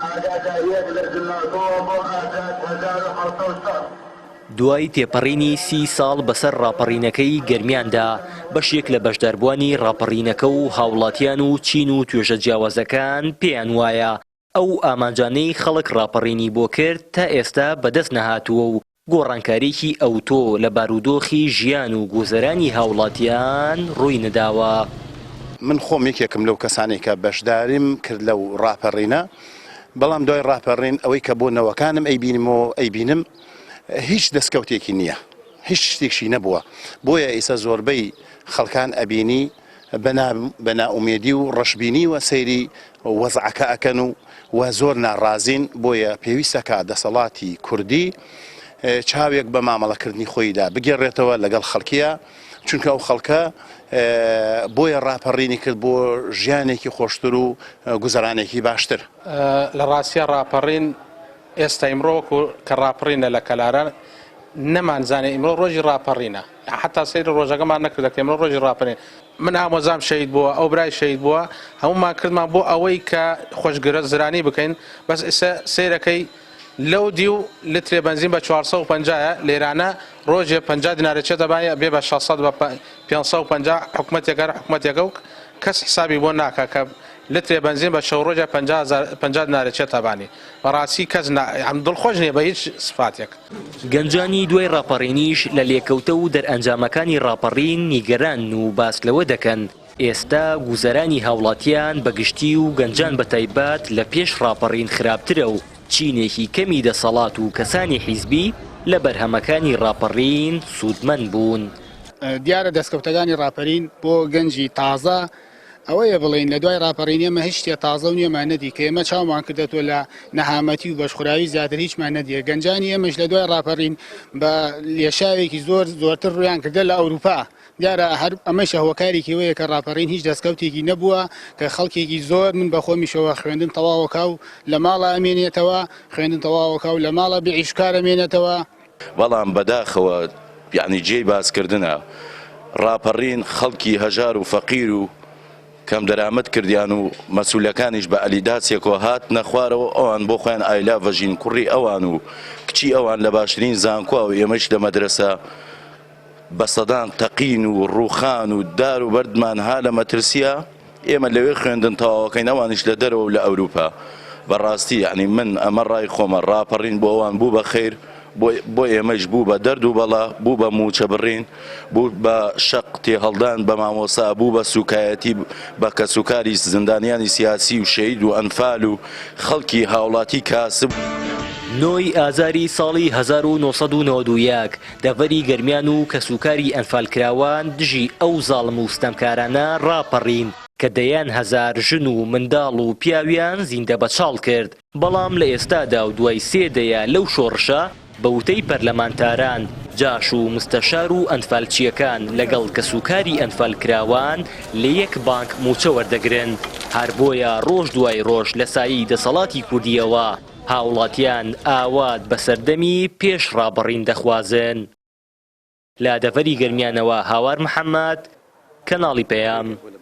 ئاگادارییەک لە زناکۆوە بۆ ئازاد 1760. دوای تێپەڕینی سی ساڵ بەسەر ڕاپەڕینەکەی گەرمیاندا، بەشێک لە بەشداربووانی ڕاپەڕینەکە و هاوڵاتیان و چین و توێژە جیاوازەکان پێیان وایە ئەو ئامانجانەی خەڵک ڕاپەڕینی بۆ کرد تا ئێستا بەدەست نەهاتووە و گۆڕانکاریی ئەوتۆ لە بارودۆخی ژیان و گوزەرانی هاوڵاتیان ڕووی نەداوە. من خۆم یەکێکم لەو کەسانەی کە بەشداریم کرد لەو ڕاپەڕینە، بەڵام دوای ڕاپەڕین ئەوەی کە بۆ نەوەکانم ئەیبینمەوە ئەیبینم هیچ دەستکەوتێکی نییە، هیچ شتێکشی نەبووە، بۆیە ئیسە زۆربەی خەڵکان ئەبینی بە نائومێدی و ڕەشبینیوە سەیری وەزعەکە ئەکەن و و زۆر ناڕازین، بۆیە پێویستە کە دەسەڵاتی کوردی چاوێک بە مامەڵەکردنی خۆیدا بگێڕێتەوە لەگەڵ خەڵکیە، چونکە ئەو خەڵکە بۆیە ڕاپەڕینی کرد بۆ ژیانێکی خۆشتر و گوزەرانێکی باشتر. لە ڕاستیا ڕاپەڕین ئێستا ئیمڕۆ وەکو کە ڕاپڕینە لە کەلارە نەمانزانێ ئیمڕۆ ڕۆژی ڕاپەڕینە حتا سەیری ڕۆژەکەمان نەکردە کە ئیمڕۆ ڕۆژی ڕاپەرین من ئامۆزام شەهید بووە ئەو برای شەهید بووە هەموومان کردمان بۆ ئەوەی کە خۆشگوزەرانی بکەین بەس ئیسە سەیرەکەی لەو دیو لترێ بەنزین بە 450 لێرانە ڕۆژێ 50 دینارە چێتە بانی بێ بە 600 بە 550 حکومەتێک هەر حکومەتێکە و کەس حسابی بۆ ناکا کە لترێ بەنزین بە شەو ڕۆژێ 50 دینارە چێتە بانی بەڕاستی کەس نا یان دڵخۆش نیە بە هیچ سفاتێک. گەنجانی دوای ڕاپەڕینیش لە لێکەوتە و دەرئەنجامەکانی ڕاپەڕین نیگەرانن و باس لەوە دەکەن، ئێستا گوزەرانی هاوڵاتیان بە گشتی و گەنجان بە تایبەت لە پێش ڕاپەڕین خراپترە و چینێکی کەمی دەسەڵات و کەسانی حیزبی لە بەرهەمەکانی ڕاپەڕین سوودمەند بوون. دیارە دەستکەوتەکانی ڕاپەرین بۆ گەنجی تازە ئەوەیە بڵێین لە دوای ڕاپەڕین ئێمە هیچ شتێ تازە و نوێمان نەدی کە ئێمە چاومان کردەتەوە لە نەهامەتی و بەشخوراوی زیاتر هیچمان نەدیە گەنجانی ئێمەش لە دوای ڕاپەڕین بە لێشاوێکی زۆر زۆرتر ڕویان کردە لە ئەوروپا دیارە هەر ئەمەشە هۆکارێکی وەیە کە ڕاپەڕین هیچ دەستکەوتێکی نەبووە کە خەڵکێکی زۆر من بە خۆمیشەوە خوێندن تەواوەکا و لە ماڵە ئەمێنێتەوە خوێندن تەواوەکا و لە ماڵە بێ ئیشکار ئەمێنێتەوە. بەڵام بەداخەوە یەعنی جێی باسکردنە ڕاپەڕین خەڵکی هەژار و فەقیر و کەمدەرامەت کردیان و مەسولەکانیش بە ئەلیداسێکەوە هاتنە خوارەوە ئەوان بۆ خۆیان ئایلا ڤەژین کوڕی ئەوان و کچی ئەوان لە باشترین زانکۆ و ئێمەش لە مەدرەسە بە سەدان تەقین و ڕووخان و دار و بەردمان ها لە مەترسیە ئێمە لەوێ خوێندن تەواوەکەین ئەوانیش لە دەرەوە و لە ئەوروپا بەڕاستی یەعنی من ئەمە ڕای خۆمە ڕاپەڕین بۆ ئەوان بوو بە خەیر بۆ ئێمەیش بوو بە دەرد و بەڵا بوو بە مووچە بڕین بوو بە شەق تێهەڵدان بە مامۆستا بوو بە سوکایەتی بە کەسوکاری زیندانیانی سیاسی و شەهید و ئەنفال و خەڵکی هاوڵاتی کاسب. نۆی ئازاری ساڵی 1991 دەڤەری گەرمیان و کەسوکاری ئەنفالکراوان دژی ئەو زاڵم و ستەمکارانە ڕاپەڕین کە دەیان هەزار ژن و منداڵ و پیاویان زیندەبەچاڵ کرد، بەڵام لە ئێستادا و دوای سێ دەیە لەو شۆڕشە، بە وتەی پەرلەمانتاران، جاش و مستەشار و ئەنفالچییەکان لەگەڵ کەسوکاری ئەنفالکراوان لە یەک بانک مووچە وەردەگرن، هەر بۆیە ڕۆژ دوای ڕۆژ لە سایەی دەسەڵاتی کوردییەوە هاوڵاتیان ئاوات بە سەردەمی پێش ڕابەڕین دەخوازن. لە دەڤەری گەرمیانەوە هاوار محەمەد، کەناڵی پەیام.